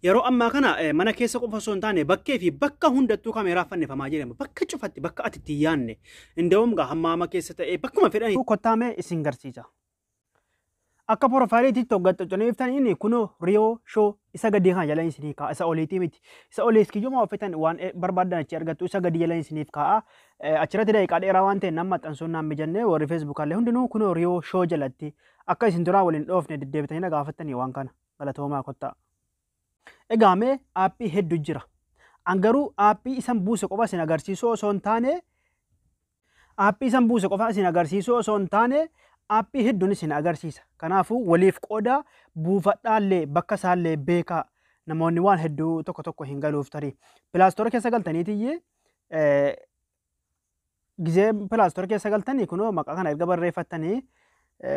Yeroo ammaa kana mana keessa qofa osoo hin taane bakkee fi bakka hundattuu kaameeraa fannifamaa jirama. Bakka cufatti bakka ati itti yaanne. Inda'uum gaa hammaama keessa ta'ee bakkuma fedhanii. Kottaamee isin garsiisa. Akka profile TikTok gaxxaccaniiftaniin kunoo Riyoo Show isa gadii kana jala isiniif kaa'a. Isa oliitii miti. Isa oliis kiyyuma uffatan waan barbaadan achi argattu isa gadii jala isiniif kaa'a. Achirratti daqiiqaa dheeraa waan ta'e nama maxxansuun naan mijannee warri Facebookaallee hundinuu kunoo Riyoo Show jalatti akka isin duraa waliin dhoofne deddeebitanii na gaafattanii waan kana galatoomaa kottaa. Egaa mee aappii hedduu jira. An garuu aappii isan buuse qofa isin agarsiisuu osoo hin taane aappii isan buuse qofa isin agarsiisuu osoo hin taane aappii hedduun isin agarsiisa. Kanaafuu waliif qooda buufadhaallee bakka isaallee beekaa namoonni waan hedduu tokko tokko hin galuuf tarii. Play Store keessa galtaniitiyyee gizee Play Store keessa galtanii kunoo maqaa kana erga barreeffattanii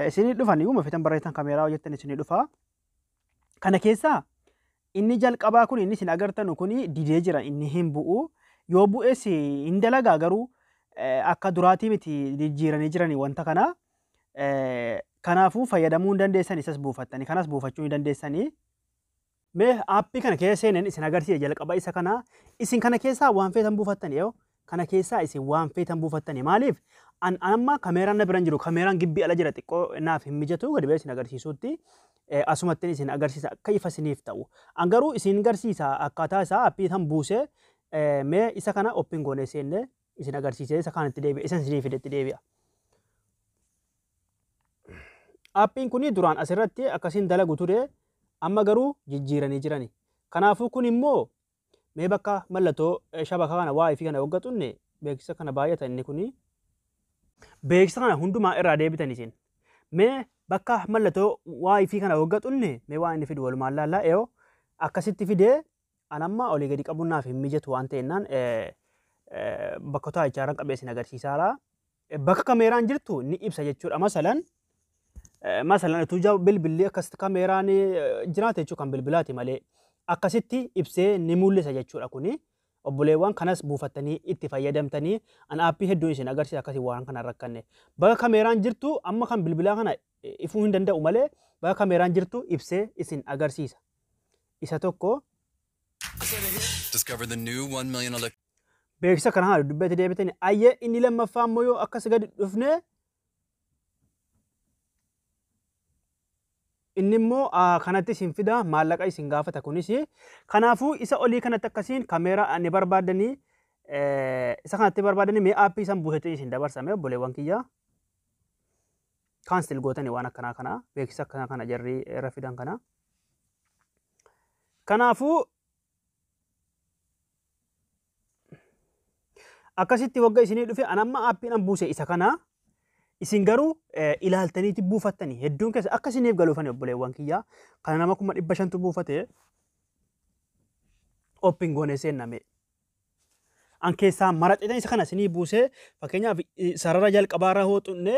isinii dhufan iyyuu feetan barreessan kaameeraa hojjettan isinii dhufa. Kana keessaa inni jalqabaa kun inni isin agartanu kun didee jira inni hin bu'u. Yoo bu'es hin dalagaa garuu akka duraatii miti jijjiiranii jiranii wanta kana. Kanaafuu fayyadamuu hin dandeessan isas buufattanii kanas buufachuu hin dandeessanii. Mee aappii kana keessa seeneen isin agarsiisa jalqaba isa kana isin kana keessaa waan feetan buufattanii yoo kana keessaa isin waan feetan buufattanii maaliif an amma kaameeraan na bira hin jiru kaameeraan gibbii ala jira xiqqoo naaf hin mijatu gadi ba'ee isin agarsiisutti asumattiin isin agarsiisa akka ifa isiniif ta'u. An garuu isin agarsiisa akkaataa isaa aappii tan buusee mee isa kana open goonee seennee isin agarsiisee isa kaanitti deebi'a isa isinii fidetti deebi'a. Aappiin kun duraan asirratti akkasiin dalagu ture amma garuu jijjiiranii jirani. Kanaafuu kun immoo mee bakka mallattoo shabakaa kana waa'ee fi kana hoggatunne beeksisa kana baay'ata inni kuni. Beeksisa kana hundumaa irraa deebitan isin. Mee bakka mallattoo waa'ee fi kana hoggatunne mee waan inni fidu walumaan laallaa eeyoo akkasitti fidee an amma olii gadi qabuun naaf hin mijatu waan ta'ennaan bakka taa'ichaa qabee isin agarsiisaara. Bakka kaameeraan jirtu ni ibsa jechuudha. Masalan utuu bilbilli akkasitti kaameeraan jiraate jechuudha kan bilbilaati malee akkasitti ibsee ni mul'isa jechuudha kuni. Obboleewwan kanas buufattanii itti fayyadamtanii an aappii hedduun isin agarsiisa akkasii waan kana rakkanne. Bakka kaameeraan jirtu amma kan bilbilaa kana ifuu hin danda'u malee bakka kaameeraan jirtu ibsee isin agarsiisa. Isa tokko. Discover the new 1 million electric. Beeksisa kana haala dubbeetti deebitanii ayyee inni lammaffaa immoo yoo akkas gadi dhufne inni immoo kanatti isin fida maallaqa isin gaafata kunis. Kanaafuu isa olii kanatti akkasiin kaameeraa ni barbaadanii isa kanatti barbaadanii mee aappii isan buufatee isin dabarsame obboleewwan kiyya. Cancel gootanii waan akkanaa kana beeksisa akkanaa kana jarri irra fidan kana. Kanaafuu akkasitti wagga isinii dhufe an amma aappiin an buuse isa kana isin garuu ilaaltaniiti buufattanii hedduun keessa akka isiniif galuufani obboleewwan kiyya kana nama 500,000 buufate open goonee seenname. An keessaa maraxeetan isa kana isinii buusee fakkeenyaaf sarara jalqabaarra hoo xunne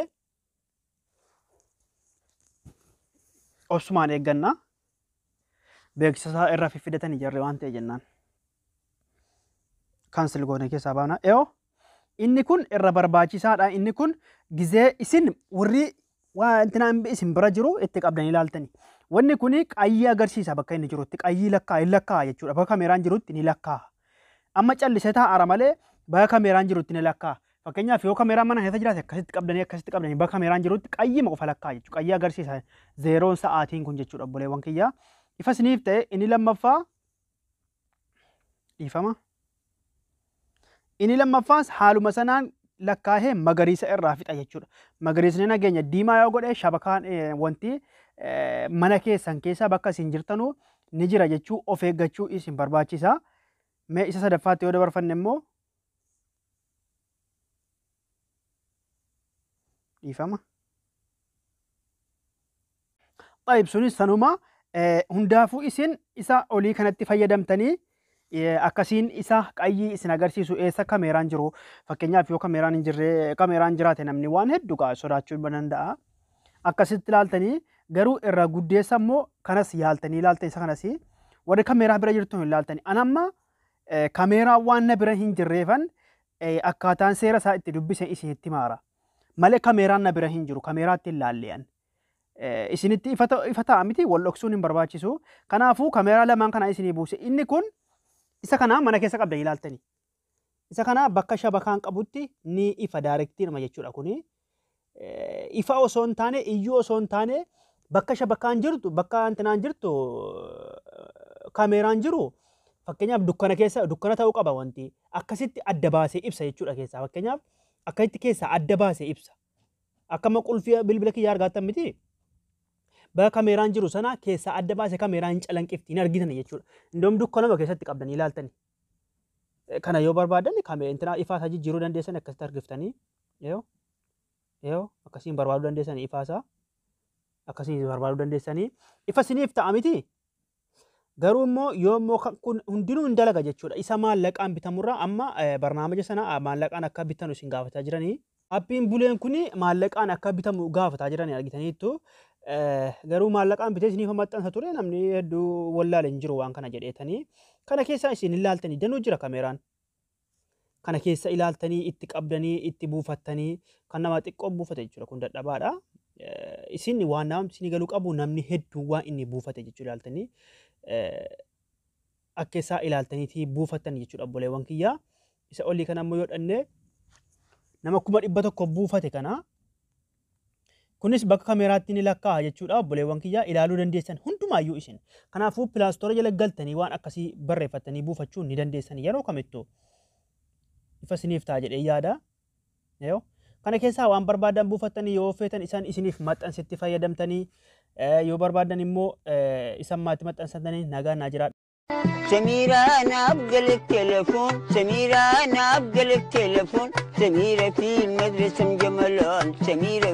obsumaan eegganna beeksisa isaa irraa fiffidatanii jarri waan ta'e jennaan. Cancel goone keessaa baana. Eeyoo inni kun irra barbaachisaadha. Inni kun gizee isin warri wanti isin bira jiru itti qabdanii ilaaltani. Wanni kun qayyii agarsiisa bakka inni jirutti qayyii lakkaa hin lakkaa jechuudha. Bakka kaameeraan jirutti ni lakkaa. Amma callisee taa'ara malee bakka kaameeraan jirutti ni lakkaa. Fakkeenyaaf yoo kaameeraan mana keessa jiraate akkasitti qabdanii akkasitti qabdanii bakka kaameeraan jirutti qayyii qofa lakkaa jechuudha. Qayyii agarsiisa zeeroon sa'aatiin kun jechuudha obboleewwan kiyya. Ifa isiniif ta'e inni lammaffaa dhiifama. Inni lammaffaas haaluma sanaan lakkaa'ee magariisa irraa fixa jechuudha. Magariisni nageenya diimaa yoo godhe shabakaan wanti mana keessan keessa bakka isin jirtanu ni jira jechuu of eeggachuu isin barbaachisa. Mee isa sadaffaatti yoo dabarfanne immoo dhiifama. Xaayib sunis sanuma hundaafuu isin isa olii kanatti fayyadamtanii akkasiin isa qayyii isin agarsiisu eessa kaameeraan jiru fakkeenyaaf yoo kaameeraan hin jirre kaameeraan jiraate namni waan hedduu sodaachuu danda'a. Akkasitti ilaaltanii garuu irra guddeessa immoo kanas yaaltanii ilaaltan isa kanas warri kaameeraa bira jirtu hin ilaaltanii. An amma kaameeraa waan na bira hin jirreefan akkaataan seera isaa itti dubbise isinitti maara. Malee kaameeraan na bira hin jiru kaameeraatti hin laalle'an. Isinitti ifa ta'a miti, wal dhoksuun hin barbaachisu. Kanaafuu kameeraa lamaan kana isinii buuse. Inni kun isa kana mana keessa qabdanii ilaaltanii. Isa kana bakka shabakaan qabutti ni ifa direct nama jechuudha kuni. Ifa osoo hin taane, iyyuu osoo hin taane, bakka shabakaan jirtu, bakka antenaan jirtu, kameeraan jiru, fakkeenyaaf dukkana keessa, dukkana ta'uu qaba, wanti akkasitti adda baasee ibsa jechuudha keessaa. Fakkeenyaaf akkasitti keessaa adda baasee ibsa. Akkama qulfii bilbila kiyyaa argaattan miti. Bakka kameeraan jiru sana keessaa adda baasee kameeraan hin calanqifti, hin argitan jechuudha. Indoom dukkanuma keessatti qabdanii ilaaltani. Kana yoo barbaadan intina ifaa isaa jijjiiruu dandeessan, akkasitti argiftanii. Yoo yoo akkasiin barbaaduu dandeessanii, ifaa isaa akkasiin barbaaduu dandeessanii, ifa isiniif ta'a miti. Garuu immoo yoo immoo kun hundinuu hin dalaga jechuudha. Isa maallaqaan bitamurraa amma barnaamaja sana maallaqaan akka bitanu isin gaafataa jiranii. Appiin buleen kun maallaqaan akka bitamu gaafataa jiranii argitaniittu. Garuu maallaqaan bitee isiniif maxxansa ture, namni hedduu wallaale hin jiru waan kana jedheetanii. Kana keessa isin ilaaltanii danuu jira kameeraan. Kana keessa ilaaltanii, itti qabdanii, itti buufattanii, kan nama xiqqoo buufate jechuudha, kun dadhabaadha. Isin waan nama isin galuu qabu, namni hedduu waan inni buufate jechuudha, ilaaltanii akka isaa ilaaltaniitii buufattan jechuudha, obboleewwan kiyyaa. Isa olii kana ammoo yoo dhanne nama 100,000 buufate kana. Kunis bakka kameeraatti ni lakkaa'a jechuudha, obboleewwan kiyyaa, ilaaluu dandeessan hundumaayyuu isin. Kanaafuu Play Store jala galtanii waan akkasii barreeffattanii buufachuu ni dandeessan yeroo kamittuu. Ifa isiniif ta'a jedhee yaada. Yoo kana keessaa waan barbaadan buufattanii, yoo feetan isaan isiniif maxxansitti fayyadamtanii, yoo barbaadan immoo isan maatti maxxansatanii, nagaa naa jiraadha. سميرة أنا أبقى لك تلفون، سميرة أنا أبقى لك تلفون، سميرة في المدرسة مجملان سميرة.